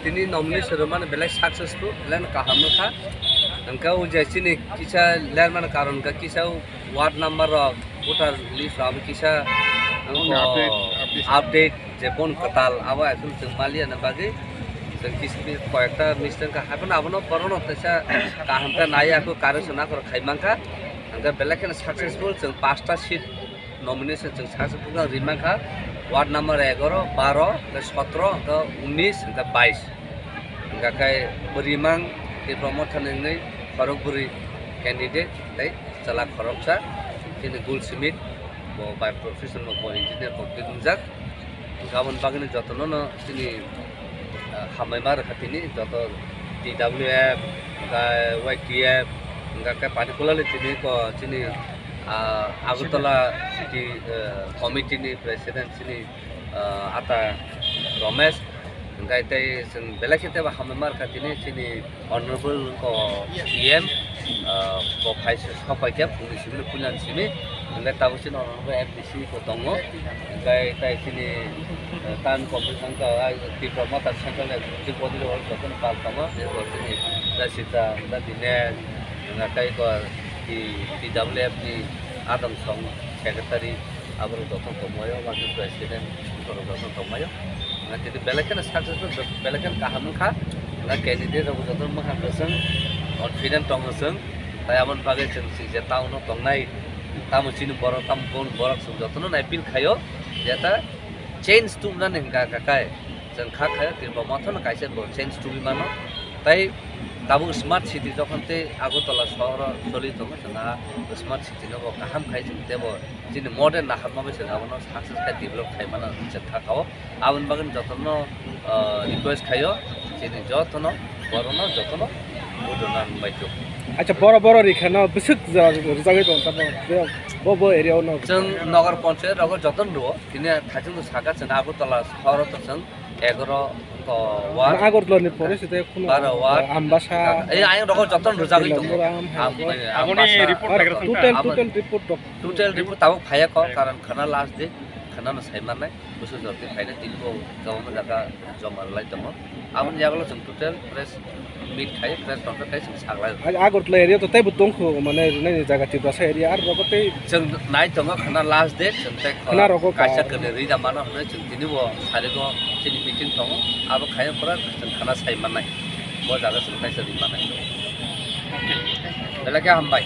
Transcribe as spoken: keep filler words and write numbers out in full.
Tini nomination rwmani belai successful, belai kaham wngkha. Hwnkhe o je chini kisa lermani karon wngkha, kisa ward number rok, voter list rok abo kisa wngkha update, update. Update je bon kwtal abo actually chwng maliya na bagwi chwng kisa kisa koyekta mistake wngkha. Haiphano abono borokno teisa kaham khe nai ako correction akhor khai mankha. Hwnkhe belai kheno successful chwng pasta seat nomination chwng sak sak rimang kha, ward number egaro, baro, hwnkhe sotro, hwnkhe unis, hwnkhe bais. Hwnkhe khe rimang Tipra Motha ni wngwi khorokbwrwi candidate tei chwla khoroksa, chini Gul Smith, bo by profession bo engineer complete wngjak. Hwnkhe aboni bagwino jotono no chini, ah, hambai ma rwkha tini, joto T W F, hwnkhe Y T F, hwnkhe particularly tini ko chini, ah, Agartala city, ah, committee ni president chini, ah, Ata Romesh, hwnkhe tei chwng belai khe teibo hambai ma rwkha tini chini Honorable ko P M, ah, bo phai se sok pai khe phungni simi puila ni simi, hwnkhe tabuk chini Honorable M P C bo tongo, hwnkhe tai chini, ah, tan competition ka, ah, Tipra Motha Central Executive Body rok jotono pal tongo, je bo chini da Sita, da Dinesh, hwnkhe tai ko T W F ni Adam Song Secretary, aborok jotono tongmai o, Working President, borok jotono tongmai o. Hwnkhe tini belai kheno successful, belai kheno kaham wngkha. Hwnkhe candidate rok jotono mwkhang kwchwng, confident tongo chwng. Tai aboni bagwi chwng si je town o tongnai, tamo chini borok, tamo boni borok chwng jotono appeal khaio, je ta change tubunani hwnkha kha kai. Chwng kha khaio Tipra Motha no kaisa bo change tubi mano. Tai tabuk smart city jokhon tei Agartala sohor o choli tongo, chwng a smart city no bo kaham khai chwng tebo chini modern naharma bai chwng abono success khai develop khai mano chwng kha kao. Aboni bagwi jotono, ah, request khaio chini jotono borokno jotono vote rwna bai tong. Acha, boro boro rikha no bwswk rwjagwi tong tamo bo bo area o no. Chwng Nagar Panchayat rogo jotono rwo. Tini thaichung saka chwng Agartala sohor o to chwng egaro to ward. Agartala ni pore site kuno baro ward. Ambasa. Ei ayang rogo jotono rwjagwi tongo. Lamburam, Am-, Haibo. Aboni Ambasa. Report nagra total, abo total report dok. Total report tabuk phaiya ko, karon khana last day, khana no sai mannai, busu jorti phaina tini bo joma jaga joma rwlai tongo. Aboni yagulo chwng total press meet khai, press conference khai chwng saklai. Ag-, Agartala area to teibo tongkho, mane, rwnai ni jaga Tiprasa area, ar rogo tei chwng nai tongo khana last date, chwng tei khana rogo kaisa ka- kene rida mano hwnwi chwng tini bo sarigo chini meeting tongo, abo khai pora chwng khana sai mannai, bo jaga chwng kaisa ri mannai. Belai khe hambai.